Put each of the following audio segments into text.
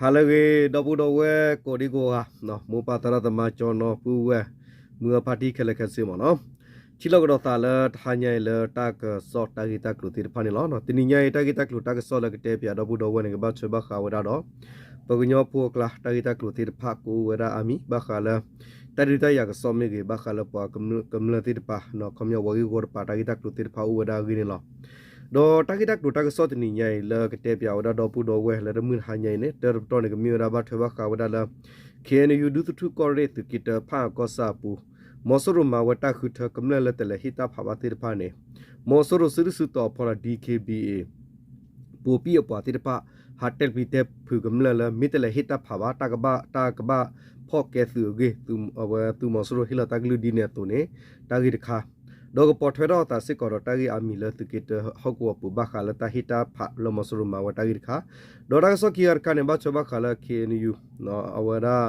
ဟါလၢအဂ့ၤ ဒီပုၢ်ဒီဝဲၢ်ကိးဒံကိးဂၤ, မိၢ်ပၢ်သရၣ်သမါ ကၠီနီၤ ပုၢ်ဝဲၢ် မုၢ်အဖါတံၢ်ခဲလၢာ်ခဲဆ့မ့ၢ်နီၤ, ထံၣ်လိာ်ကဒီးသးလၢတဟါညါအံၤလၢတၢ်ကစီၣ်တၢ်ဂ့ၢ်တၢ်ကျိၤသ့ၣ်တဖၣ်န့ၣ်လီၤ. တနံၤညါအံၤ တၢ်ဂ့ၢ်တၢ်ကျိၤတၢ်ကစီၣ်လၢကတဲပၠးဒီပုၢ်ဒီဝဲၢ်န့ၣ် ကဘၣ်ထွဲဘၣ်ဃးဝဲဒၣ်ဒီး ပှၤကညီဖိအကျါ တၢ်ဂ့ၢ်တၢ်ကျိၤသ့ၣ်တဖၣ်ကအိၣ်ဝဲဒၣ်အါမံၤ ဘၣ်ဃးလၢ တၢ်ဒုးတၢ်ယၤကစီၣ်မ့ၢ်ဂ့ၤ ဘၣ်ဃးလၢပှၤကမျၢၢ်သ့ၣ်တဖၣ် ခီပညီပှၤဂ့ၢ်ဝီတဖၣ် တၢ်ဂ့ၢ်တၢ်ကျိၤသ့ၣ်တဖၣ်အိၣ်ဝဲဒၣ်အဂ့ၢ်န့ၣ်လီၤ. ဒီးတၢ်ဂ့ၢ်တၢ်ကျိၤတၢ်ကစီၣ်တနံၤညါအံၤ လၢကတဲပၠးဝဲဒၣ်ဒီပုၢ်ဒီဝဲၢ်လၢတမုၢ်တဟါညါအံၤန့ၣ် တၢတပတီၢ်န့ၣ် ကမ့ၢ်ဝဲဒၣ်ဘၣ်ထွဲဘၣ်ဃးဝဲဒၣ်လၢ ခ့ၣ်အဲၣ်ယူၣ် ဒူသထူၣ်ကီၢ်ရ့ၣ် သုးက့တၢ ဖၣ်အၣ်ကီၢ်ဆၣ်အပူၤ မီၤစိရိၤမၤဝဲတၢ်ဃုထၢကမျၢၢ်လၢတလဲၤဟ့ၣ်တၢ်ဖးဘၣ်သ့ၣ်တဖၣ်န့ၣ် မီၤစိရိၤစုဒုၣ်စုတီၤအဖီလာ် DKBA ပိာ်ပံၣ်အပှၤသ့ၣ်တဖၣ် ဟးတဲပျံၤတဲဖုးကမျၢၢ်လၢ မ့ၢ်တလဲၤဟ့ၣ်တၢ်ဖးဘၣ် တၢ်ကဘၣ် တၢ်ကဘၣ်ဖီၣ်ကဲသုးအဂ့ၢ် အဝဲသုးမီၤစိရိၤဟ့ၣ်လီၤတၢ်ကလုၢ်ဒ်န့ၣ်အသိးန့ၣ် တၢ်ဂ့ၢ်တခါ ဒီးကပိာ်ထွဲထီၣ်အသးစ့ၢ်ကီးဒီးတၢ်ဂ့ၢ်အါမံၤလၢသုးက့တၢဟီၣ်ကဝီၤပူၤ ဘၣ်ဃးလၢတၢ်ဟ့ၣ်တၢ်ဖးလၢမီၤစိရိၤမၤဝဲတၢ်ဂ့ၢ်တခါ, ဒီးတၢ်ကစီၣ်ခံဂၤတခါန့ၣ် ဘၣ်ထွဲဘၣ်ဃးလၢ ခ့ၣ်အဲၣ်ယူၣ် အဝဲဒၣ်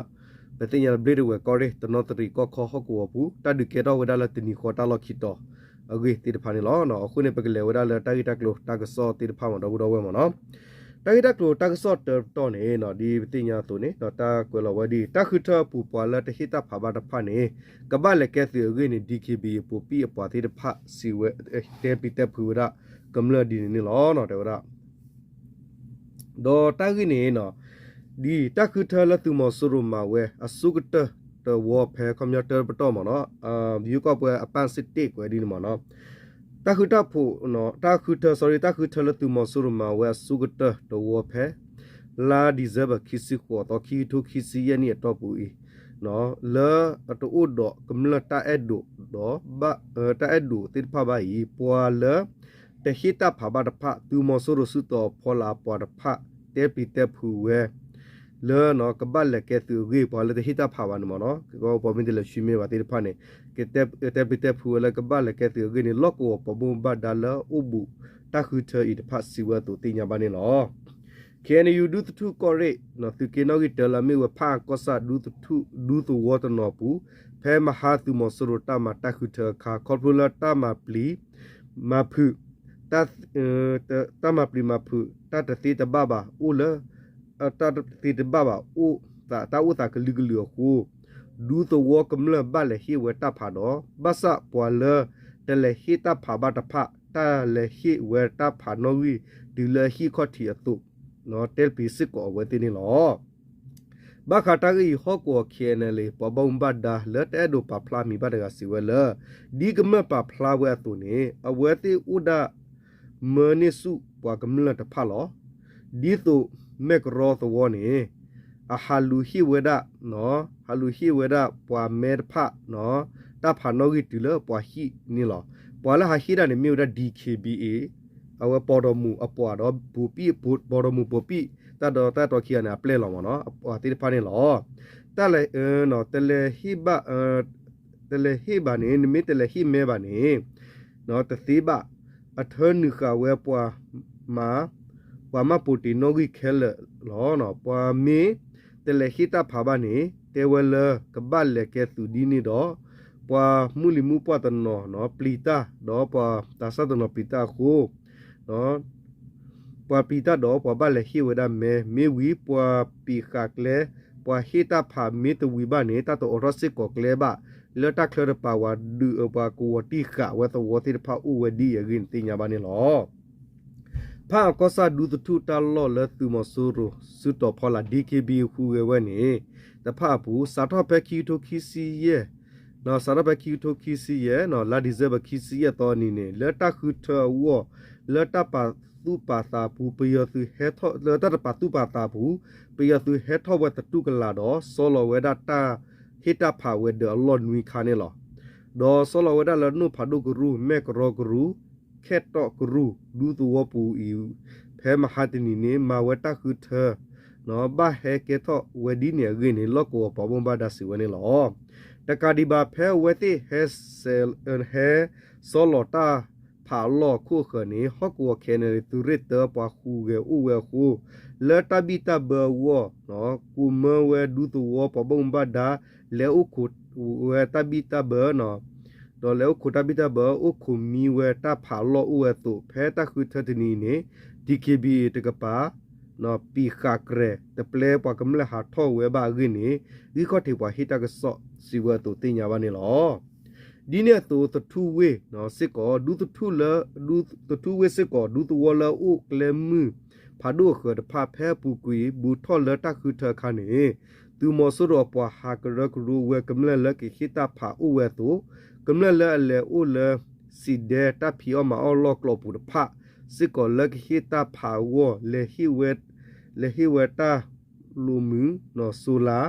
ပသ့ၣ်ညါလၢဘျ့ၣ်ဒဝဲၢ်ကီၢ်ရ့ၣ် တနီသရံၣ်ကီၢ်ခီဟီၣ်ကဝီၤပူၤ တၢ်ဒုးကဲထီၣ်ဝဲဒၣ်လၢတနံၤဃီတၢ်လီၢ်ခံတီၤ အဂ့ၢ်သ့ၣ်တဖၣ်န့ၣ်လီၤ. အဃိန့ၣ် ပကလဲၤဝဲဒၣ်လၢတၢ်ဂ့ၢ်တၢ်ကျိၤတၢ်ကစီၣ်သ့ၣ်တဖၣ်မ့ၢ်ဒီပုၢ်ဒီဝဲၢ်မ့ၢ်နီၤ, တၢ်ဂ့ၢ်တၢ်ကျိၤတၢ်ကစီၣ်တၢတပတီၢ်န့ၣ် ဒ်ပသ့ၣ်ညါအသိးန့ၣ် တၢ်ကွဲးလီၤဝဲဒ်အံၤ တၢ်ဃုထၢအပူၤပှၤလၢတဟ့ၣ်တၢ်ဖးဘၣ်တဖၣ်န့ၣ် ကဘၣ်လဲၤကဲသုးအဂ့ၢ်န့ၣ် DKBA ပိာ်ပံၣ်အပှၤသ့ၣ်တဖၣ်စံးဝဲ တဲပျံၤတဲဖုးဝဲဒၣ် ကမျၢၢ်ဒ်န့ၣ်န့ၣ်လီၤ တဲဝဲဒၣ် ဒီးတၢ်ဂ့ၢ်န့ၣ် ဒ်တၢ်ဃုထၢလၢသုးမီၤစိရိၤမၤဝဲ အဆိကတၢၢ်တဝီဖဲခီပညီတၢတပတီၢ်မ့ၢ်နီၤ, ယိၤကီၢ်ပှဲၤအပၣ်စ့ၣ်တ့ၣ်ကွဲးဒ်န့ၣ်မ့ၢ်နီၤ, တၢ်ဃုထၢဖိး တၢ်ဃုထၢ sorry တၢ်ဃုထၢလၢသုးမီၤစိရိၤမၤဝဲအဆိကတၢၢ်တဝီဖဲ လါဒံၣ်စဲဘၢၣ်ခံဆံဃိးသီ ခံကထိခံဆံယဲၢ်နံၣ်အတီၢ်ပူၤအံၤ လၢအတအိၣ်ဒီးကမျၢၢ်တၢ်အဲၣ်ဒိးဒီး တၢ်အဲၣ်ဒိးသ့ၣ်တဖၣ်ဘၣ်အံၤ ပှၤလၢ တဟ့ၣ်တၢ်ဖးဘၣ်တဖၣ် သုးမီၤစိရိၤစုတီၤအဖီလာ်အပှၤတဖၣ် တဲပျံၤတဲဖုးဝဲ လၢကဘၣ်လဲၤကဲသုးအဂ့ၢ် ပှၤလၢတဟ့ၣ်တၢ်ဖးဘၣ်န့ၣ်မ့ၢ်နီၤ, ပှၤမ့ၢ်တလဲၤဆှံမ့ၢ်ဘၣ်သ့ၣ်တဖၣ်န့ၣ် ကတဲပျံၤတဲဖုးဝဲလၢကဘၣ်လဲၤကဲသုးအဂ့ၢ်န့ၣ် လီၢ်ကဝီၤပှၤဘၣ်မူဘၣ်ဒါလၢအိၣ်ဘူးတၢ်ဃုထၢအံၤတဖၣ်စံးဝဲအသိးသ့ၣ်ညါဘၣ်န့ၣ်လီၤ. ခ့ၣ်အဲၣ်ယူၣ် ဒူသထူၣ်ကီၢ်ရ့ၣ် သုးက့နီၣ်ဂံၢ်တၢလၢအမ့ၢ်ဝဲဖၣ်အၣ်ကီၢ်ဆၣ် ဒူသထူၣ် ဒူသဝီတနီၤအပူၤ ဖဲမဟါသုးမီၤစိရိၤတၢ်မၤတၢ်ဃုထၢအခါ ခီဖျိလၢတၢ်မၤပျံၤ မၤဖုး တၢ် တၢ်မၤပျံၤမၤဖုး တၢ်တသ့တဘၣ်ဘၣ်အိၣ်လၢ တၢ်တသ့တဘၣ်ဘၣ်အိၣ် တၢ်အိၣ်သးကလုာ်ကလုာ်အဃိ ဒူသဝီကမျၢၢ်ဘၣ်လဲၤဟ့ၣ်ဝဲတၢ်ဖးဒီး ဘၣ်ဆၣ်ပှၤလၢ တလဲၤဟ့ၣ်တၢ်ဖးဘၣ်တဖၣ် တၢ်လဲၤဟ့ၣ်ဝဲတၢ်ဖးနီၣ်ဂံၢ်တုၤလၢအဟံၣ်ခီၣ်ထံးအသိး တဲပျံၤစ့ၢ်ကီးအဝဲသ့ၣ်န့ၣ်လီၤ. ဘၣ်ဃးတၢ်ဂ့ၢ်အံၤ ဟီၣ်ကဝီၤ ခ့ၣ်အဲၣ်ယူၣ် ပှၤဘၣ်မူဘၣ်ဒါလၢတအဲၣ်ဒိးပာ်ဖျါမံၤဘၣ်တဂၤစံးဝဲလၢ ဒ်ကမျၢၢ်ပာ်ဖျါဝဲအသိးန့ၣ် အဝဲသ့ၣ်အိၣ်ဒၣ် မၢန့ၢ်ဆူၣ်ပှၤကမျၢၢ်တဖၣ်လီၤ. ဒ်သိးမဲၢ်ကရီသဝီန့ၣ် အဟးလူၤဟ့ၣ်ဝဲဒၣ် ဟးလူၤဟ့ၣ်ဝဲဒၣ်ပှၤမဲတဖၣ် တၢ်ဖးနီၣ်ဂံၢ်တုၤလၢပှၤဟံၣ်န့ၣ်လီၤ. ပှၤလၢဟးဟ့ၣ်ဒၣ်န့ၣ်မ့ၢ်ဝဲဒၣ် DKBA အဝဲပီၢ်ဒီမူးအပှၤဒီး ပိာ်ပံၣ် ပီၢ်ဒီမူးပိာ်ပံၣ် တၢ်ဒီးတၢ်တီခံဂၤန့ၣ် အပျဲၢ်လီၤမ့ၢ်နီၤ အပှၤသ့ၣ်တဖၣ်န့ၣ်လီၤ. တၢ်လဲၤ တလဲၤဟ့ၣ်ဘၣ် တလဲၤဟ့ၣ်ဘၣ်န့ၣ် နမ့ၢ်တလဲၤဟ့ၣ်မဲဘၣ်န့ၣ် တသ့ဘၣ် အထၢနုာ်ဃာ်ဝဲပှၤမၤ ပှၤမၤပိာ်တံၢ်နီၣ်ဂံၢ်ခဲလၢာ်လီၤ. ပှၤမ့ၢ်တလဲၤဟ့ၣ်တၢ်ဖးဘၣ်န့ၣ် တဲဝဲလၢကဘၣ်လဲၤကဲသုးဒ်န့ၣ်ဒီး ပှၤမုၢ်လံၤမုၢ်ပှၢ်တနီၤနီၤ ပျံၤတၢ် ဒီးပှၤသးစၢ်တနီၤပျံၤတၢ်အဃိ ပှၤပျံၤတၢ်ဒီးပှၤဘၣ်လဲၤဟ့ၣ်ဝဲဒၣ်မဲ မ့ၢ်ဝံၤပှၤပံာ်ဃာ်ကျဲ ပှၤဟ့ၣ်တၢ်ဖးမ့ၢ်တဝံၤဘၣ်န့ၣ် တၢ်တအိးထီၣ်စ့ၢ်ကီးကျဲဘၣ် လၢတၢ်ချၢတပၤဝဲဒုးအပှၤကဝီၤတံၢ်ဃာ်ဝဲသဝီသ့ၣ်တဖၣ်အိၣ်ဝဲဒ်အံၤအဂ့ၢ်န့ၣ်သ့ၣ်ညါဘၣ်န့ၣ်လီၤ. ဖၣ်အၣ်ကီၢ်ဆၣ် ဒူသထူၣ်တၢ်လီၢ်လၢသုးမီၤစိရိၤ စုတီၤဖီလာ် DKBA ဃုဂဲၤဝဲန့ၣ် တဖၣ်အပူၤ စးထီၣ်ဖဲခံကထိခံဆံယဲၢ် စးထီၣ်ဖဲခံကထိခံဆံယဲၢ် လါဒံၣ်စဲဘၢၣ်ခံဆံယဲၢ်သီအနံၤန့ၣ် လၢတၢ်ဃုထၢအဂီၢ် လၢတၢ်ပာ်သူၣ်ပာ်သးအပူၤ ပယီၤသုးဟဲထီၣ် လၢတၢ်တပာ်သူၣ်ပာ်သးအပူၤ ပယီၤသုးဟဲထီၣ်ဝဲသတူၢ်ကလာ်ဒီး ဆီလီၤဝဲဒၣ်တၢ်ဟ့ၣ်တၢ်ဖးဝဲၤဒၢးအလီၢ်နွံခါန့ၣ်လီၤ. ဒီးဆီလီၤဝဲဒၣ်လၢနိၣ်ဖးဒိၣ်ကရူၢ် မဲၢ်ကရီကရူၢ် ခဲၣ်တီၣ်ကရူၢ် ဒူသဝီပူၤအံၤ ဖဲမဟါတနံၤန့ၣ် မၤဝဲတၢ်ဃုထၢ ဘၣ်ဟဲကဲထီၣ်ဝဲဒ်န့ၣ်အဂ့ၢ်န့ၣ် လီၢ်ကဝီၤပှၤဘၣ်မူဘၣ်ဒါစံးဝဲန့ၣ်လီၤ. တကးဒံးဘၣ် ဖဲအဝဲသ့ၣ်ဟဲ ဟဲဆီလီၤတၢ်ဖးအလီၢ်အခိၣ်အဃၢၤန့ၣ် ဟီၣ်ကဝီၤ ခ့ၣ်အဲၣ်ယူၣ် သုးရ့ၣ်တၢပှၤဃုဂဲၤအိၣ်ဝဲအဃိ လၢတၢ်ဘံၣ်တၢ်ဘၢအဂီၢ် ကိးမၢဝဲဒူသဝီပှၤဘၣ်မူဘၣ်ဒါ လဲၤအိၣ်ခိးဝဲတၢ်ဘံၣ်တၢ်ဘၢ ဒီးလဲၤအိၣ်ခိးတၢ်ဘံၣ်တၢ်ဘၢ အိၣ်ခိးမံဝဲတၢ်ဖးအလီၢ်အိၣ်ဝဲအသိး ဖဲတၢ်ဃုထၢတနံၤအံၤန့ၣ် DKBA တကပၤ ပံာ်ဃာ်ကြဲၤ တပျဲပှၤကမျၢၢ်ဟးထီၣ်ဝဲဘၣ်အဂ့ၢ်န့ၣ် ဂံၢ်ခီၣ်ထံးပှၤဟ့ၣ်တၢ်ကစီၣ်စံးဝဲအသိးသ့ၣ်ညါဘၣ်န့ၣ်လီၤ. ဒ်န့ၣ်အသိး သထူဝ့ၣ်စ့ၢ်ကီး ဒူသထူလၢ သထူဝ့ၣ်စ့ၢ်ကီး ဒူသဝီလၢအအိၣ်ကျဲမုၢ်ဖးဒိၣ်အဃၢၤတဖၣ် ဖဲအပူၤကွံာ် ဘူးထီၣ်လၢတၢ်ဃုထၢအခါန့ၣ် သုးမီၤစိရိၤအပှၤဟးကရၢကရိဝဲကမျၢၢ်လၢကဟ့ၣ်တၢ်ဖးအိၣ်ဝဲအသိး, ကမျၢၢ်လၢအလဲၤအိၣ်လၢ စံးဒဲတၢ်ဖံးအီၣ်မၤအီၣ်လီၢ်ကျိၤပူၤတဖၣ် စ့ၢ်ကီးလၢကဟ့ၣ်တၢ်ဖးအဂီၢ် လဲၤဟ့ၣ်ဝဲတၢ်လိာ်မုာ် solar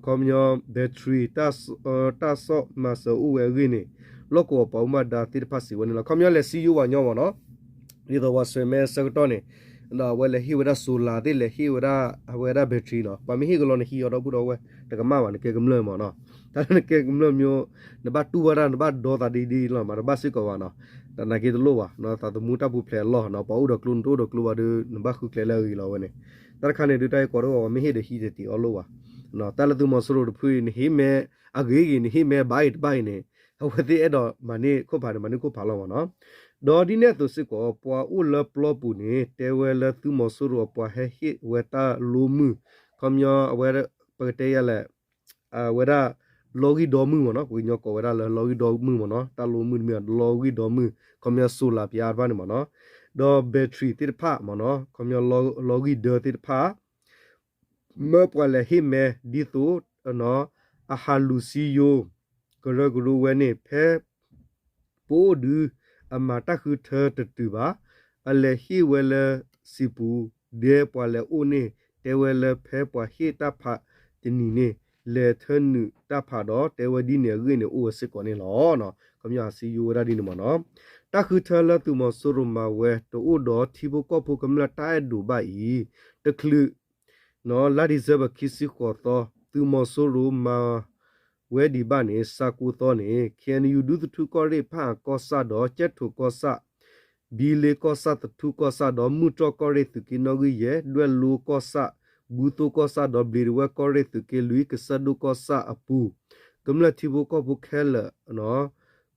ခီပညီ battery တၢ်ဆီၣ်မၤစၢၤအိၣ်ဝဲအဂ့ၢ်န့ၣ် လီၢ်ကဝီၤပှၤမူဘၣ်ဒါသ့ၣ်တဖၣ်စံးဝဲန့ၣ်လီၤ. ခီပညီလဲၤစံယိဝၤညီမ့ၢ်နီၤ ဒ်သိးပှၤဆှၢမဲဆၢကတီၢ်န့ၣ် ဒီးအဝဲလဲၤဟ့ၣ်ဝဲဒၣ် solar သ့ၣ် လဲၤဟ့ၣ်ဝဲဒၣ် အဝဲဒၣ် battery နီၤ ပှၤမ့ၢ်ဟ့ၣ်ကလီန့ၣ် ဟံးအီၤဒီပုၢ်ဒီဝဲၢ် တကမၣ်ဘၣ် နကဲကမျၢၢ်မ့ၢ်နီၤ တၢ်လၢနကဲကမျၢၢ်မ့ၢ် နဘၣ်တူၢ်ဘၣ်တၢ် နဘၣ်ဒီသးဒ်ဒ်လီၤ မၤတဘၣ်စ့ၢ်ကီးဘၣ်နီၤ တနာ်က့တလိၣ်ဘၣ် သးသမူတၢ်ပူၤဖျဲးအလီၢ်နီၤ ပှၤအိၣ်ဒီးကျိနတအိၣ်ဒီးကျိဘၣ်ဒီး နဘၣ်ဃုကျဲလၢအဂ့ၤလီၤဝဲန့ၣ် တၢ်တခါန့ၣ်ဒုးတၢ်အံၤကိးတဂီၤ ပှၤမ့ၢ်ဟ့ၣ်ဒီးဟံးတတံၤအီၤလိၣ်ဘၣ် တၢ်လၢသုးမီၤစိရိၤတဖုအံၤ နဟ့ၣ်မဲ အဂ့ၤဂ့ၤ နဟ့ၣ်မဲဘၣ်အံၤတဘၣ်အံၤန့ၣ် အဝဲသ့ၣ်အဲၣ်ဒိးမၤန့ၢ်ခိၣ်ဖးန့ၣ် မၤန့ၢ်ခိၣ်ဖးလီၤမ့ၢ်နီၤ ဒီးဒ်န့ၣ်အသိးစ့ၢ်ကီး ပှၤအိၣ်လၢပျီပူၤန့ၣ် တဲဝဲလၢသုးမီၤစိရိၤအပှၤဟဲဟ့ၣ်ဝဲတၢ်လိာ်မုာ် ခီပညီအဝဲ ပကတဲယၤလဲၣ် အဝဲဒၣ် လီၤဂံၢ်ဒီမုၢ်မ့ၢ်နီၤ ပှၤကညီကိးဝဲဒၣ်လၢလီၤဂံၢ်ဒီမုၢ်မ့ၢ်နီၤ တၢ်လိာ်မုာ်တမ့ၢ် လီၤဂံၢ်ဒီမုၢ် ခီပညီ solar ပျါတဖၣ်န့ၣ်မ့ၢ်နီၤ ဒီး battery သ့ၣ်တဖၣ်မ့ၢ်နီၤ ခီပညီ လီၤဂံၢ်ဒၢသ့ၣ်တဖၣ် မၢပှၤလဲၤဟ့ၣ်မဲဒ်သိး အဟးလူၤစံယိ ကရၢကရိဝဲန့ၣ် ဖဲ ပအိၣ်ဒု အမၤတၢ်ဃုထၢတတုၤဘၣ် အလဲၤဟ့ၣ်ဝဲလၢစံာ်ပူၤ ဒဲပှၤလဲၤအိၣ်န့ၣ် တဲဝဲလၢဖဲပှၤဟ့ၣ်တၢ်ဖးတနံၤန့ၣ် လဲၤထၢနုာ်တၢ်ဖးဒီး တဲဝဲဒ်န့ၣ်အဂ့ၢ်န့ၣ် အိၣ်ဝဲစ့ၢ်ကီးန့ၣ်လီၤ. ခီပညီစံယိဝဲဒၣ်ဒ်န့ၣ်မ့ၢ်နီၤ တၢ်ဃုထၢလၢသုးမီၤစိရိၤမၤဝဲ တအိၣ်ဒီးထံဖိကီၢ်ဖိကမျၢၢ်တၢ်အဲၣ်ဒိးဘၣ်အံၤ တချုး လါဒံၣ်စဲဘၢၣ်ခံဆံဃိးသီ သုးမီၤစိရိၤမၤဝဲဒံးဘၣ်န့ၣ် ဆါကိသီန့ၣ် ခ့ၣ်အဲၣ်ယူၣ် ဒူသထူကီၢ်ရ့ၣ်ဖၣ်အၣ်ကီၢ်ဆၣ်ဒီး ကၠဲၣ်ထိၣ်ကီၢ်ဆၣ် ဘံလ့ကီၢ်ဆၣ် သထူကီၢ်ဆၣ်ဒီး မုၢ်တြီၢ်ကီၢ်ရ့ၣ်သုးက့နီၣ်ဂံၢ်ယဲၢ် ဒွဲၣ်လိကီၢ်ဆၣ် ဘူးသိကီၢ်ဆၣ်ဒီး ဘျံးဒဝဲၢ်ကီၢ်ရ့ၣ်သုးက့လွံၢ် ကစၢၢ်ဒိၣ်ကီၢ်ဆၣ်အပူၤ ကမျၢၢ်ထံဖိကီၢ်ဖိခဲလၢာ်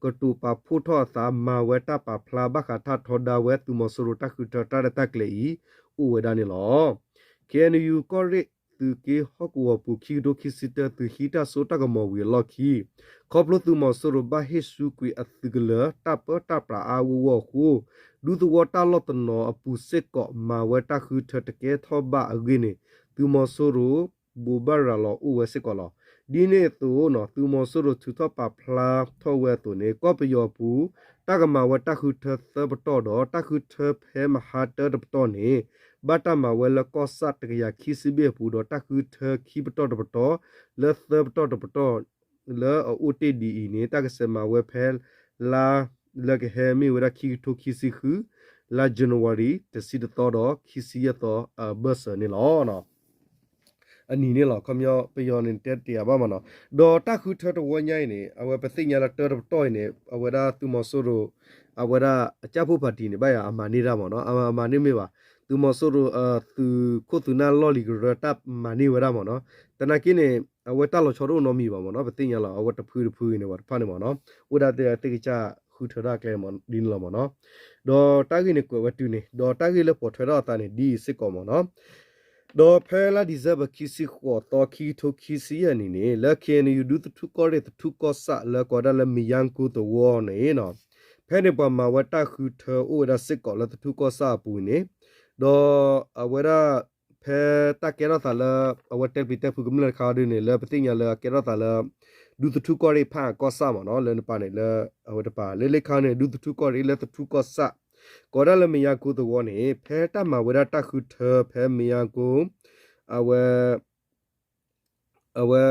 ကတိၤပာ်ဖှိၣ်ထီၣ်အသး မၤဝဲတၢ်ပာ်ဖျါဘၣ်ဃးထီဒါဝဲသုးမီၤစိရိၤတၢ်ဃုထၢတၢ်ရဲၣ်တၢ်ကျဲၤအံၤ အိၣ်ဝဲဒၣ်န့ၣ်လီၤ. ခ့ၣ်အဲၣ်ယူၣ် ကီၢ်ရ့ၣ်သုးက့ဟီၣ်ကဝီၤပူၤ ခံကထိခံဆံတၢ သုးဟံးတၢ်စိတၢ်ကမီၤဝံၤအလီၢ်ခံ ခီဖျိသုးမီၤစိရိၤဘၣ်ဟ့ၣ်ဆူကွံာ်အသုးကလၢၤ တၢ်ပၢတၢ်ပြးအါအါဂီၢ်ဂီၢ်အဃိ ဒူသဝီတၢ်လီၢ်တနီၤအပူၤစ့ၢ်ကီး မၤဝဲတၢ်ဃုထၢတကဲထီၣ်ဘၣ်အဂ့ၢ်န့ၣ် သုးမီၤစိရိၤ ဘိးဘၣ်ရၤလီၤအိၣ်ဝဲစ့ၢ်ကီးလီၤ. ဒ်န့ၣ်အသိး သုးမီၤစိရိၤထုးထီၣ်ပာ်ဖျါထီၣ်ဝဲအသိးန့ၣ် ကီၢ်ပယီၤအပူၤ တၢ်ကမၤဝဲတၢ်ဃုထၢသၢပတီၢ်ဒီး တၢ်ဃုထၢဖဲမဟါတၢတပတီၢ်န့ၣ် ဘၣ်တၢ်မၤဝဲလၢကီၢ်ဆၣ်တကယၤခံဆံဘ့ၣ်အပူၤဒီး တၢ်ဃုထၢခံပတီၢ်တပတီၢ် လၢသၢပတီၢ်တပတီၢ် လၢအအိၣ်တ့ၢ်ဒ်အံၤန့ၣ် တၢ်ကဆဲးမၤဝဲဖဲလါ လၢကဟဲမ့ၢ်ဝဲဒၣ်ခံကထိခံဆံဃု လါ January တဆံတသီဒီးခံဆံယဲၢ်သီအဘၢၣ်စၢၤန့ၣ်လီၤ. အနံၤန့ၣ်လီၤ ခီပညီပယီၤန့ၣ်တဲတ့ၢ်အဘၣ်မ့ၢ်နီၤ ဒီးတၢ်ဃုထၢတဝီညါအံၤန့ၣ် အဝဲပသ့ၣ်ညါလၢတၢတပတီၢ်အံၤန့ၣ် အဝဲဒၣ်သုးမီၤစိရိၤ အဝဲဒၣ်အကၢ်ဖိပၣ်တံၣ်န့ၣ် ဘၣ်ယၤအမၤန့ၢ်တၢ်မ့ၢ်နီၤ အမၤန့ၢ်မ့ၢ်ဘၣ် သုးမီၤစိရိၤသုးခိၣ်သုးနၢ်လီၢ်လံၤကရၢတၢ်မၤန့ၢ်ဝဲဒၣ်မ့ၢ်နီၤ သနာ်က့န့ၣ် အဝဲတၢ်လီၤဆီတအိၣ်နီတမံၤဘၣ်မ့ၢ်နီၤ ပသ့ၣ်ညါလီၤ အဝဲတဖုတဖုအံၤန့ၣ် ပှၤတဖၣ်န့ၣ်မ့ၢ်နီၤ အိၣ်ဒၣ်တဲသ့ၣ်ကစၢ်ဃုထၢဒၣ်ကျဲမ့ၢ်ဒ်န့ၣ်လီၤမ့ၢ်နီၤ ဒီးတၢ်ဂ့ၢ်န့ၣ်ကွဲးဝဲတုၤန့ၣ် ဒီးတၢ်ဂ့ၢ်လၢပိာ်ထွဲထီၣ်အသးန့ၣ် ဒ်အံၤစ့ၢ်ကီးမ့ၢ်နီၤ ဒီးဖဲလါ December ခံဆံဃိးသီ ခံကထိခံဆံယဲၢ်နံၣ်န့ၣ် လၢ ခ့ၣ်အဲၣ်ယူၣ် ဒူသထူကီၢ်ရ့ၣ်သထူကီၢ်ဆၣ် လၢကိးဝဲဒၣ်လၢမယါကိသဝီန့ၣ်နီၤ ဖဲန့ၣ်ပှၤမၤဝဲတၢ်ဃုထၢအိၣ်ဝဲဒၣ်စ့ၢ်ကီးလၢသထူကီၢ်ဆၣ်အပူၤန့ၣ် ဒီးအဝဲဒၣ် ဖဲတၢ်ကဲထီၣ်သးလၢ အဝဲတဲပျံၤတဲဖုးကမျၢၢ်တခါဒ်န့ၣ် လၢပသ့ၣ်ညါလၢအကဲထီၣ်သးလၢ ဒူသထူကီၢ်ရ့ၣ်ဖၣ်အၣ်ကီၢ်ဆၣ်မ့ၢ်နီၤ လၢနပၤန့ၣ်လၢ အဝဲတပၤ လၢလၢခါန့ၣ် ဒူသထူကီၢ်ရ့ၣ်လၢသထူကီၢ်ဆၣ် ကိးဝဲဒၣ်လၢမယါကိသဝီန့ၣ် ဖဲတၢ်မၤဝဲဒၣ်တၢ်ဃုထၢဖဲမယါကိ အဝဲ အဝဲ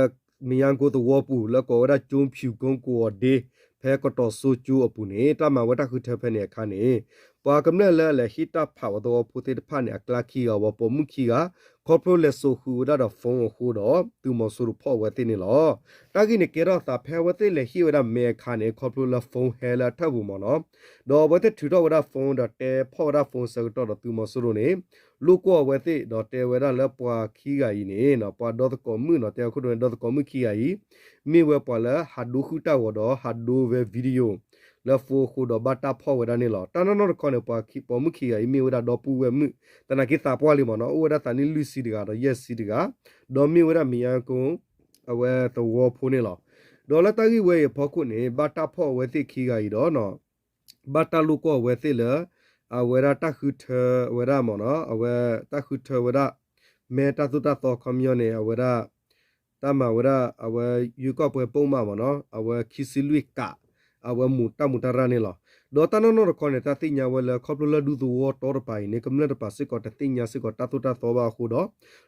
မယါကိသဝီပူၤ လၢကိးဝဲဒၣ်ကၠိဖၠူၤကိကဝီၤဒ့ ဖဲကတီၤစိကၠိအပူၤန့ၣ် တၢ်မၤဝဲတၢ်ဃုထၢဖဲန့ၣ်အခါန့ၣ် ပှၤကမျၢၢ်လၢအလဲၤဟ့ၣ်တၢ်ဖးဝဲသဝီဖိသ့ၣ်တဖၣ်န့ၣ် အကျါခံဂၤဝဲပိာ်မုၣ်ခံဂၤ ခီဖျိလဲၤစိာ်ဃုာ်ဝဲဒၣ်ဒီး phone အဃိဒီး သုးမီၤစိရိၤဖီၣ်ဝဲသ့ၣ်န့ၣ်လီၤ. တၢ်ဂ့ၢ်န့ၣ်ကဲထီၣ်အသးဖဲအဝဲသ့ၣ်လဲၤဟ့ၣ်ဝဲဒၣ်မဲအခါန့ၣ် ခီဖျိလၢ phone ဟဲလၢအထၢၣ်ပူၤမ့ၢ်နီၤ ဒီးအဝဲသ့ၣ်ထုးထီၣ်ဝဲဒၣ် phone ဒီးတဲဖီၣ်ဝဲဒၣ် phone ဆၢကတီၢ်ဒီးသုးမီၤစိရိၤန့ၣ် လိာ်ကွီၢ်အဝဲသ့ၣ် ဒီးတဲဝဲဒၣ်လၢပှၤခံဂၤအံၤန့ၣ် ပှၤဒီသကိးမုၣ်နီၤ တဲအခိၣ်ဒိန့ၣ် ဒီသကိးမုၣ်ခံဂၤအံၤ မ့ၢ်ဝဲပှၤလၢဟးဒိဃုာ်တၢ်ဂီၤဒီး ဟးဒိဝဲ video လၢဖိအဃိဒီးဘၣ်တၢ်ဖီၣ်ဝဲဒၣ်န့ၣ်လီၤ. တၢ်နီၢ်နီၢ်တခီန့ၣ် ပှၤပိာ်မုၣ်ခံဂၤအံၤမ့ၢ်ဝဲဒၣ်ဒီပုၢ်ဝဲၢ်မုၣ် သနာ်က့သးပှၢ်လံမ့ၢ်နီၤ အိၣ်ဝဲဒၣ်သးနံၣ်လွံၢ်ဆံတဂၤဒီးယဲၢ်ဆံတဂၤ ဒီးမ့ၢ်ဝဲဒၣ်မံယါကိ အဝဲသဝီဖိန့ၣ်လီၤ. ဒီးလၢတၢ်ဂ့ၢ်ဝဲအံၤအဖီခိၣ်န့ၣ် ဘၣ်တၢ်ဖီၣ်အဝဲသ့ၣ်ခံဂၤအံၤဒီး ဘၣ်တၢ်လိာ်ကွီၢ်အဝဲသ့ၣ်လၢ အဝဲဒၣ်တၢ်ဃုထၢဝဲဒၣ်မ့ၢ်နီၤ အဝဲတၢ်ဃုထၢဝဲဒၣ် မဲတၢ်သိၣ်တၢ်သီခီပညီန့ၣ် အဝဲဒၣ် တၢ်မၤဝဲဒၣ် အဝဲရွေးကောက်ပွဲပုဒ်မမ့ၢ်နီၤ အဝဲခံဆံလွံၢ်ကး အဝဲမူးတၢ်မူးတၢ်ရၢ်န့ၣ်လီၤ. ဒီးတၢ်နီၢ်နီၢ်တခီန့ၣ် တၢ်သ့ၣ်ညါဝဲလၢခီဖျိလၢဒူသဝီတီတပၤအံၤန့ၣ် ကမျၢၢ်တပၤစ့ၢ်ကီးတသ့ၣ်ညါစ့ၢ်ကီးတၢ်သိၣ်တၢ်သီဘၣ်အဃိဒီး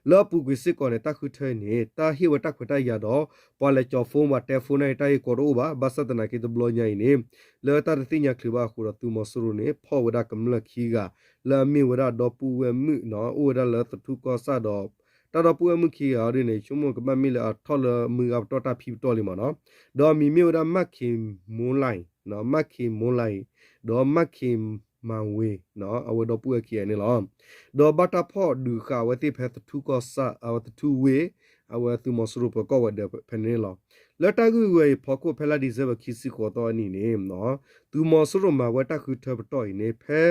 လၢအပူၤကွံာ်စ့ၢ်ကီးန့ၣ် တၢ်ဃုထၢအံၤန့ၣ် တၢ်ဟ့ၣ်ဝဲတၢ်ခွဲးတၢ်ယာ်ဒီး ပှၤလဲၤကၠီၤ phone ပှၤတဲ phone န့ၣ် တၢ်ဂ့ၢ်ကီတအိၣ်ဘၣ်. ဘၣ်ဆၣ်သနာ်က့တဘျီညါအံၤန့ၣ် လၢတၢ်တသ့ၣ်ညါချုးဘၣ်အဃိဒီး သုးမီၤစိရိၤန့ၣ် ဖီၣ်ဝဲဒၣ်ကမျၢၢ်ခံဂၤ လၢအမ့ၢ်ဝဲဒၣ်ဒီပုၢ်ဝဲၢ်မုၣ်နီၤ အိၣ်ဝဲဒၣ်လၢသထူၣ်ကီၢ်ဆၣ်ဒီး တၢ်ဒီပုၢ်ဝဲၢ်မုၣ်ခံဂၤအံၤဒ်န့ၣ် ဆိကမိၣ်ကဘၣ်မ့ၢ်လၢအထီၣ်လၢမုၢ်ဂၤပတီၢ်တၢ်ဖံးပတီၢ်လံမ့ၢ်နီၤ. ဒီးအမံၤမ့ၢ်ဝဲဒၣ် မၣ်ခ့ၤမူၤလၢ် မၣ်ခ့ၤမူၤလၢ် ဒီးမၣ်ခ့ၤမၤဝ့ၤ အဝဲဒီပုၢ်ဝဲၢ်ခံဂၤန့ၣ်လီၤ. ဒီးဘၣ်တၢ်ဖီၣ်ဒုးဃာ်အဝဲသ့ၣ်ဖဲသထူၣ်ကီၢ်ဆၣ် အဝဲသထူၣ်ဝ့ၢ် အဝဲသုးမီၤစိရိၤပၢၤကီၢ်ဝဲၤဒၢးဖဲန့ၣ်လီၤ. လၢတၢ်ဂ့ၢ်ဝဲအံၤအဖီခိၣ် ဖဲလါဒံၣ်စ့ဘၢၣ်ခံဆံဃိးသီအနံၤန့ၣ် သုးမီၤစိရိၤမၤဝဲတၢ်ဃုထၢပတီၢ်အံၤန့ၣ် ဖဲ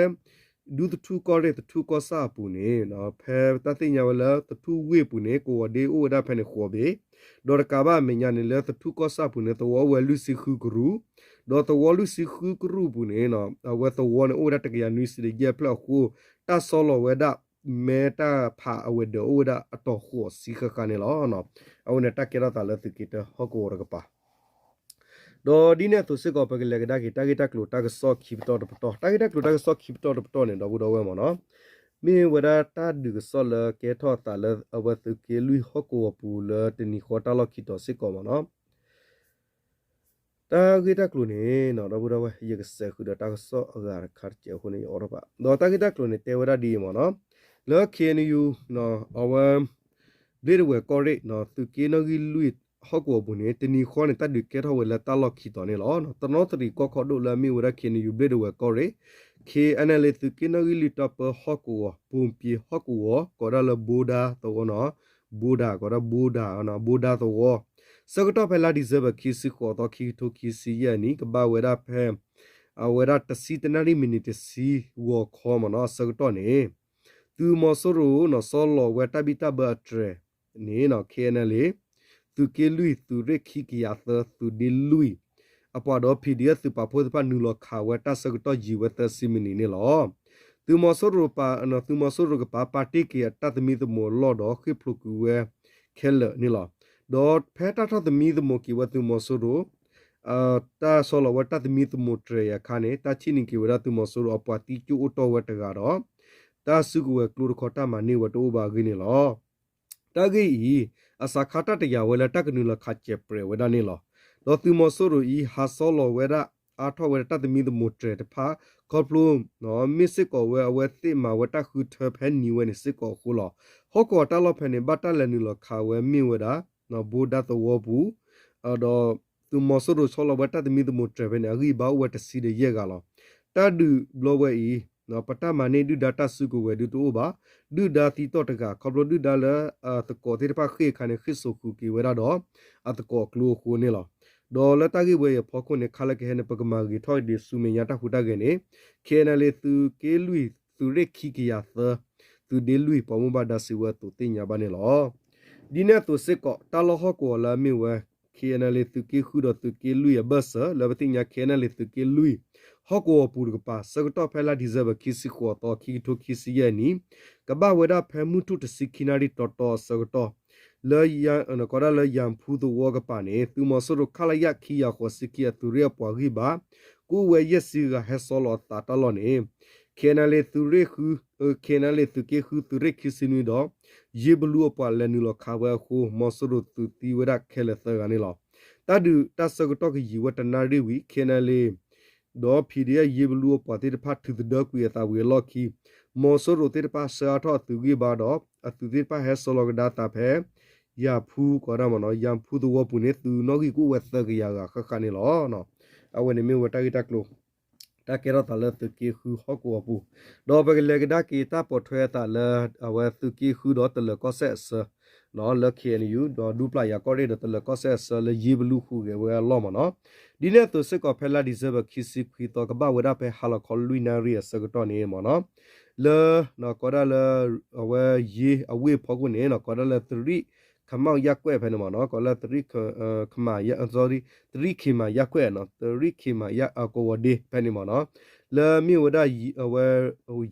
ဒူသထူၣ်ကီၢ်ရ့ၣ်သထူၣ်ကီၢ်ဆၣ်အပူၤန့ၣ် ဖဲတၢ်သ့ၣ်ညါဝဲလၢသထူၣ်ဝ့ၢ်အပူၤန့ၣ် ကဝီၤဒ့အိၣ်ဝဲဒၣ်ဖဲန့ၣ်ဃိးဘ့ၣ်, ဒီးတကးဘၣ်အမဲာ်ညါန့ၣ် လၢသထူၣ်ကီၢ်ဆၣ်အပူၤန့ၣ် သဝီအိၣ်ဝဲလွံၢ်ဆံဃုကရူၢ်, ဒီးသဝီလွံၢ်ဆံဃုကရူၢ်အပူၤန့ၣ် အဝဲသဝီန့ၣ်အိၣ်ဝဲဒၣ်တကယၤနွံဆံဒီးယဲၢ်ဖျၢၣ်အဃိ တၢ်ဆီလီၤဝဲဒၣ် မဲတၢ်ဖးအဝဲၤဒၢးအိၣ်ဝဲဒၣ်အတီၤဃိးဆံဃၣ်ဃၣ်န့ၣ်လီၤ. အဝဲန့ၣ်တၢ်ကဲထီၣ်သးလၢသုးက့တၢဟီၣ်ကဝီၤတကပၤ ဒီးဒ်န့ၣ်အသိးစ့ၢ်ကီး ပကလဲၤကဒါက့ၤတၢ်ဂ့ၢ်တၢ်ကျိၤတၢ်ကစီၣ်ခံပတီၢ်တပတီၢ်, တၢ်ဂ့ၢ်တၢ်ကျိၤတၢ်ကစီၣ်ခံပတီၢ်တပတီၢ်န့ၣ် ဒီပုၢ်ဒီဝဲၢ်မ့ၢ်နီၤ, မ့ၢ်ဝဲဒၣ်တၢ်ဒုးကစီၣ်လၢကဲထီၣ်အသးလၢအဝဲသုးက့လွံၢ်ဟီၣ်ကဝီၤပူၤလၢတနံၤဃီတၢ်လီၢ်ခံတီၤစ့ၢ်ကီးမ့ၢ်နီၤ. တၢ်ဂ့ၢ်တၢ်ကျိၤန့ၣ် ဒီပုၢ်ဒီဝဲၢ် ယကစဲးဃုာ်ဒီးတၢ်ကစီၣ်အဂၤတခါတစဲးအဃိန့ၣ် ယအိးထီၣ်ဘၣ်, ဒီးတၢ်ဂ့ၢ်တၢ်ကျိၤန့ၣ် တဲဝဲဒၣ်ဒ်အံၤမ့ၢ်နီၤ, လၢ K N U အဝဲ ဘျ့ၣ်ဒဝဲၢ်ကီၢ်ရ့ၣ် သုးက့နီၣ်ဂံၢ်လွံၢ်ဟီၣ်ကဝီၤပူၤန့ၣ် တနံၤဃီန့ၣ် တၢ်ဒုးကဲထီၣ်ဝဲလၢတၢ်လီၢ်ခံတီၤန့ၣ်လီၤ. တနီသရံၣ်ကီၢ်ခီဒိၣ်လၢအမ့ၢ်ဝဲဒၣ် K N U ဘျ့ၣ်ဒဝဲၢ်ကီၢ်ရ့ၣ်, K N L A သုးက့နီၣ်ဂံၢ်လွံၢ်တၢ်ပၢဟီၣ်ကဝီၤ ပိၣ်ပံၤဟီၣ်ကဝီၤ ကိးဒၣ်လၢဘိဒါသဝီနီၤ, ဘိဒါ ကိးဒၣ်ဘိဒါ ဘိဒါသဝီ ဆၢကတီၢ်ဖဲလါဒံၣ်စ့ဘၢၣ်ခံဆံဃိးသီ ခံကထိခံဆံယဲၢ်နံၣ် ကဘၣ်ဝဲဒၣ်ဖဲ အဝဲဒၣ်တဆံတနၣ်ရံၣ်မံးနံးတဆံဂီၤခီမ့ၢ်နီၤ အဆၢကတီၢ်န့ၣ် သုးမီၤစိရိၤနီၤ ဆီလီၤဝဲတၢ်ဘံၣ်တၢ်ဘၢအတြဲၤန့ၣ်နီၤ K N L A သုးက့လွံၢ် သုးရ့ၣ်ခံကယၤသၢ သုးဒ့လွံၢ် အပှၤဒီး P D F သုးပာ်ဖှိၣ်သ့ၣ်တဖၣ်နုာ်လီၤခးဝဲတၢ်ဆၢကတီၢ်ယံာ်ဝဲသၢဆံမံးနံးန့ၣ်လီၤ. သုးမီၤစိရိၤပာ် သုးမီၤစိရိၤကပၤပာ်တ့ၢ်က့ၤအတၢ်သမံသမိးအလီၢ်ဒီးဃ့ၢ်ဖျိးကွံာ်ဝဲခဲလၢာ်န့ၣ်လီၤ. ဒီးဖဲတၢ်ထီၣ်သမံသမိးက့ၤဝဲသုးမီၤစိရိၤ တၢ်ဆီလီၤဝဲတၢ်သမံသမိးတြဲၤအံၤအခါန့ၣ် တၢ်ထံၣ်န့ၢ်က့ၤဝဲဒၣ်သုးမီၤစိရိၤအပှၤသံကၠိအိၣ်တီၢ်ဝဲတဂၤဒီး တၢ်စုကဝဲၤကျိတခီတၢ်မၤန့ၢ်ဝဲတအိၣ်ဘၣ်အဂ့ၢ်န့ၣ်လီၤ. တၢ်ဂ့ၢ်အံၤ အစးခါတၢ်တယာ်ဝဲလၢတၢ်ကနုာ်လီၤခးစဲးပြဲးဝဲဒၣ်န့ၣ်လီၤ. ဒီးသုးမီၤစိရိၤအံၤ ဟးဆီလီၤဝဲဒၣ် အါထီၣ်ဝဲဒၣ်တၢ်သမံသမိးတြဲၤတဖၣ် ခီဖျိ မ့ၢ်စ့ၢ်ကီးဝဲအဝဲသ့ၣ်မၤဝဲတၢ်ဃုထၢဖဲနံၤဝဲန့ၣ်စ့ၢ်ကီးအဃိလီၤ. ဟီၣ်ကဝီၤတၢ်လီၢ်ဖဲန့ၣ် ဘၣ်တၢ်လဲၤနုာ်လီၤခးဝဲမ့ၢ်ဝဲဒၣ် ဘိဒါသဝီပူၤ ဒီးသုးမီၤစိရိၤဆီလီၤဝဲတၢ်သမံသမိးတြဲၤဖဲန့ၣ် အဂံၢ်အဘါအိၣ်ဝဲတဆံဒီးယဲၢ်ဂၤလီၤ. တၢ်ဒုးဘျီဝဲအံၤ ပတၢ်မၤန့ၢ်ဒုၣ်ဒါတၢ်စုကဝဲၤဒုးတအိၣ်ဘၣ်. ဒုၣ်ဒါသံတီၢ်တဂၤ ခီဖျိဒုၣ်ဒါလၢသကိးသ့ၣ်တဖၣ်ဃ့ၢ်အခါန့ၣ် ဃ့ၢ်စိာ်ဃုာ်က့ၤဝဲဒၣ်ဒီး အသကိးအကျိအဃိန့ၣ်လီၤ. ဒီးလၢတၢ်ဂ့ၢ်ဝဲအံၤအဖီခိၣ်န့ၣ် ခါလၢကဟဲန့ၣ် ပကမၤဂ့ၤထီၣ်ဒံးဆူမဲာ်ညါတၢ်ဟူးတၢ်ဂဲၤန့ၣ် K N L A သုးက့လွံၢ် သုးရ့ၣ်ခံကယၤသၢ သုးဒ့လွံၢ် ပှၤမိၢ်ဘၣ်ဒါစံးဝဲအသိးသ့ၣ်ညါဘၣ်န့ၣ်လီၤ. ဒ်န့ၣ်အသိးစ့ၢ်ကီး တၢ်လီၢ်ဟီၣ်ကဝီၤလၢအမ့ၢ်ဝဲ K N L A သုးက့ဃုဒီးသုးက့လွံၢ်အဘၢၣ်စၢၤ လၢပသ့ၣ်ညါ K N L A သုးက့လွံၢ် ဟီၣ်ကဝီၤပူၤတကပၤ ဆၢကတီၢ်ဖဲလါဒံၣ်စဲဘၢၣ်ခံဆံဃိးသီ ခံကထိခံဆံယဲၢ်နံၣ် ကဘၣ်ဝဲဒၣ်ဖဲမုၢ်ထူၣ်တဆံခံနၣ်ရံၣ်တီတီအဆၢကတီၢ် လၢ ကိးဒၣ်လၢယၣ်ဖူသဝီကပၤန့ၣ် သုးမီၤစိရိၤ ခလရ ခံကယၤဃိးဆံခံ အသုးရ့ၣ်အပှၤဂံၢ်ဘါ ကအိၣ်ဝဲယဲၢ်ဆံဂၤဟဲဆီလီၤအသးတၢ်လီၢ်န့ၣ် K N L A သုးရ့ၣ်ဃု K N L A သုးက့ဃု သုးရ့ၣ်ခံဆံနွံဒီး ယ့ဘလူအပှၤလဲၤနုာ်လီၤခးဝဲအဃိ မီၤစိရိၤသုးသံဝဲဒၣ်ခဲလၢာ်သၢဂၤန့ၣ်လီၤ. တၢ်ဒုးတၢ်ဆၢကတီၢ်ကယံာ်ဝဲတနၣ်ရံၣ်ဝံၤ K N L A ဒီး P D F ယ့ဘလူအပှၤသ့ၣ်တဖၣ်ထုးသဒၢကွံာ်အသးဝံၤအလီၢ်ခံ မီၤစိရိၤသ့ၣ်တဖၣ်ဆှၢအါထီၣ်အသုးဂံၢ်ဘါဒီး အသုးသ့ၣ်တဖၣ်ဟဲဆီလီၤကဒါအသးဖဲ ယၣ်ဖူ ကိးဒၣ်မ့ၢ်နီၤ ယၣ်ဖူသဝီပူၤန့ၣ် သုးနီၣ်ဂံၢ်ကအိၣ်ဝဲသၢကယၤဂၤဃၣ်ဃၣ်န့ၣ်လီၤ. အဝဲန့ၣ်မ့ၢ်ဝဲတၢ်ဂ့ၢ်တၢ်ကျိၤ တၢ်ကဲထီၣ်သးလၢသုးက့ဃုဟီၣ်ကဝီၤပူၤ, ဒီးပကလဲၤကဒါက့ၤတၢ်ပိာ်ထွဲအသးလၢ အဝဲသုးက့ဃုဒီးတလၢၤကီၢ်စဲၣ်အဆၢ လၢ ခ့ၣ်အဲၣ်ယူၣ် ဒီးဒူပျၢ်ယၤကီၢ်ရ့ၣ်ဒီးတလၢၤကီၢ်စဲၣ်အဆၢလၢယ့ဘလူဟူးဂဲၤဝဲအလီၢ်မ့ၢ်နီၤ. ဒ်န့ၣ်အသိးစ့ၢ်ကီးဖဲလါ December ခံဆံခွံသီ ကဘၣ်ဝဲဒၣ်ဖဲဟါလီၤခီလွံၢ်နၣ်ရံၣ်အဆၢကတီၢ်န့ၣ်မ့ၢ်နီၤ လၢ ကိးဒၣ်လၢ အဝဲယ့အဝ့ၢ်ဖီခိၣ်န့ၣ် ကိးဒၣ်လၢသရံၣ်ခမၣ်ယၣ်ကွဲၣ်ဖဲန့ၣ်မ့ၢ်နီၤ ကိးလၢ သရံၣ်ခမၣ် sorry သရံၣ်ခ့မၣ်ယၣ်ကွဲၣ်နီၤ သရံၣ်ခ့မၣ်ယၣ်ကဝီၤဒ့ဖဲန့ၣ်မ့ၢ်နီၤ လၢမ့ၢ်ဝဲဒၣ် အဝဲ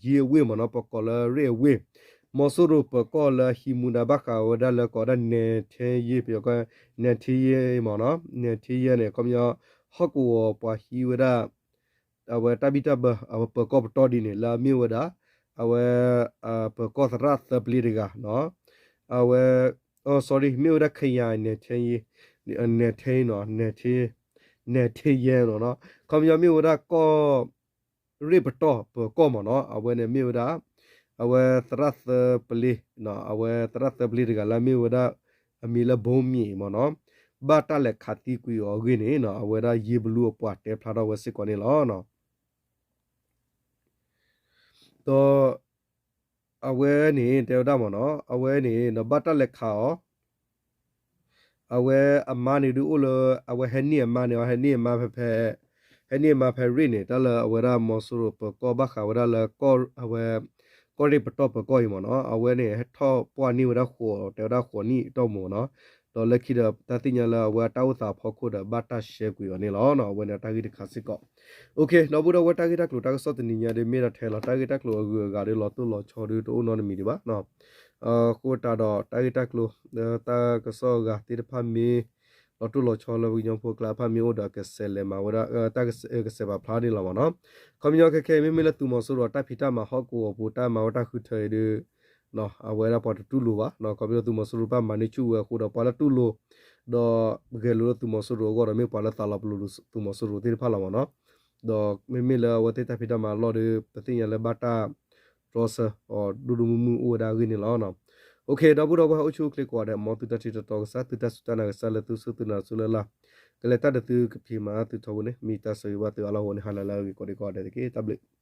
ယ့အဝ့ၢ်မ့ၢ်နီၤ ပကိးလၢရ့ၣ်အဝ့ၢ် မီၤစိရိၤပၢၤကီၢ်လၢဟံးမူဒါဘၣ်ဃးဝဲဒၣ်လၢကိးဒၣ်နဲထ့ယ့ ပယီၤကီၢ် နဲထ့ယ့မ့ၢ်နီၤ နဲထ့ယ့န့ၣ် ခီပညီ ဟီၣ်ကဝီၤပှၤဟံးဝဲဒၣ် အဝဲတၢ်ဘံၣ်တၢ်ဘၢ အဝဲပၢၤကီၢ်ပတီၢ်ဒ်န့ၣ် လၢအမ့ၢ်ဝဲဒၣ် အဝဲ ပၢၤကီၢ်သရၣ်သၢပျ့တဂၤနီၤ အဝဲ sorry မ့ၢ်ဝဲဒၣ် ခယၤ နဲထ့ယ့ နဲထ့နီၤ နဲထ့ နဲထ့ယဲနီၤ ခီပညီမ့ၢ်ဝဲဒၣ်ကီၢ် ရ့ၣ်ပတီၢ်ပၢၤကီၢ်မ့ၢ်နီၤ အဝဲန့ၣ်မ့ၢ်ဝဲဒၣ် အဝဲသရၣ်သၢပျ့ အဝဲသရၣ်သၢပျ့တဂၤလၢအမ့ၢ်ဝဲဒၣ် အမံၤလၢဘိမ့ၣ်မ့ၢ်နီၤ ဘၣ်တၢ်လဲၤခးသံကွံာ်အီၤအဂ့ၢ်န့ၣ် အဝဲဒၣ်ယ့ဘလူအပှၤတဲဖျါထီၣ်ဝဲစ့ၢ်ကီးန့ၣ်လီၤ. ဒီး အဝဲန့ၣ်တဲဝဲဒၣ်မ့ၢ်နီၤ အဝဲန့ၣ်ဒီးဘၣ်တၢ်လဲၤခးအီၤ အဝဲအမါန့ၣ်ဒုးအိၣ်လၢ အဝဲဟဲနံၣ်အမါန့ၣ် ဟဲနံၣ်အမါဖဲ ဟဲနံၣ်အမါဖဲရ့ၣ်န့ၣ် တၢ်လၢအဝဲဒၣ်မီၤစိရိၤပၢၤကီၢ်ဘၣ်ဃးဝဲဒၣ်လၢ အဝဲ ကီၢ်ရ့ၣ်ပတီၢ်ပၢၤကီၢ်အံၤမ့ၢ်နီၤ အဝဲန့ၣ် ဟဲထီၣ်ပှၢ်န့ၢ်ဝဲဒၣ်ဃိး တဲဝဲဒၣ်ဃိးနံၣ်အတီၢ်မ့ၢ်နီၤ ဒီးလၢခံဒီးတၢ်သ့ၣ်ညါလၢအဝဲအတၢ်အိၣ်သးအဖီခိၣ်ဒီးဘၣ်တၢ်ရှဲကွံာ်အီၤန့ၣ်လီၤ. အဝဲန့ၣ်တၢ်ဂ့ၢ်တခါစ့ၢ်ကီး OK ဒီပုၢ်ဒီဝဲၢ်တၢ်ဂ့ၢ်တၢ်ကျိၤတၢ်ကစီၣ်တနံၤညါဒ်မ့ၢ်ဒၣ်ထဲလီၤ တၢ်ဂ့ၢ်တၢ်ကျိၤအဂုၤအဂၤဒီးလီၤတိၢ်လီၤဆီဒ်တအိၣ်နီတမံၤဒံးဘၣ် အဃိတးဒီးတၢ်ဂ့ၢ်တၢ်ကျိၤ တၢ်ကစီၣ်အဂၤသ့ၣ်တဖၣ်မ့ၢ် လီၤတိၢ်လီၤဆီလၢပကညီဖိကျါတဖၣ်မ့ၢ်အိၣ်ဒီးကဆဲးလဲၤမၤဝဲဒၣ် တၢ်ကဆဲးပာ်ဖျါန့ၣ်လီၤမ့ၢ်နီၤ. ခီပညီခဲခဲအံၤ မ့မ့ၢ်လၢသုးမီၤစိရိၤအတၢ်ဖံးတၢ်မၤဟီၣ်ကဝီၤပူၤ တၢ်မၤဝဲတၢ်ဃုထၢအံၤဒီး အဝဲဒၣ်ပှၤတတူၢ်လိာ်ဘၣ် ခီဖျိသုးမီၤစိရိၤဘၣ်မၤန့ၢ်ဆူၣ်ဝဲအဃိဒီး ပှၤလၢတူၢ်လိာ် ဒီးဂဲၤလိာ်လၢသုးမီၤစိရိၤအဂီၢ်ဒီး မ့ၢ်ပှၤလၢသးလီၤပလိာ်သုးမီၤစိရိၤသ့ၣ်တဖၣ်လီၤမ့ၢ်နီၤ. ဒီးမ့မ့ၢ်လၢအဝဲသ့ၣ်တၢ်ဖံးတၢ်မၤအလီၢ်ဒီး ပသ့ၣ်ညါလၢဘၣ်တၢ်တြီဆၢအီၤဒိၣ်ဒိၣ်မုၢ်မုၢ်အိၣ်ဝဲဒၣ်အဂ့ၢ်န့ၣ်လီၤ. OK ဒီပုၢ်ဒီဝဲၢ်အိၣ်ဆူၣ်အိၣ်ချ့ကိးဂၤဒဲး မ်သုတၢ်ထံၣ်တၢ်တီကစၢ် သုတၢ်စူၢ်တၢ်နာ်ကစၢ်လၢသုစူၢ်သုနာ်ဆူလၢ်လၢ် ကလဲၤတၢ်ဒီးသုကဖံးမၤသုထီဘိန့ၣ် မ့ၢ်တၢ်ဆိၣ်ဂ့ၤဘၣ်သုအလီၢ်အိၣ်န့ၣ် ဟါလၢလၢအဂ့ၤကိးဒံကိးဂၤဒဲးတက့ၢ်. တၢ်ဘျုး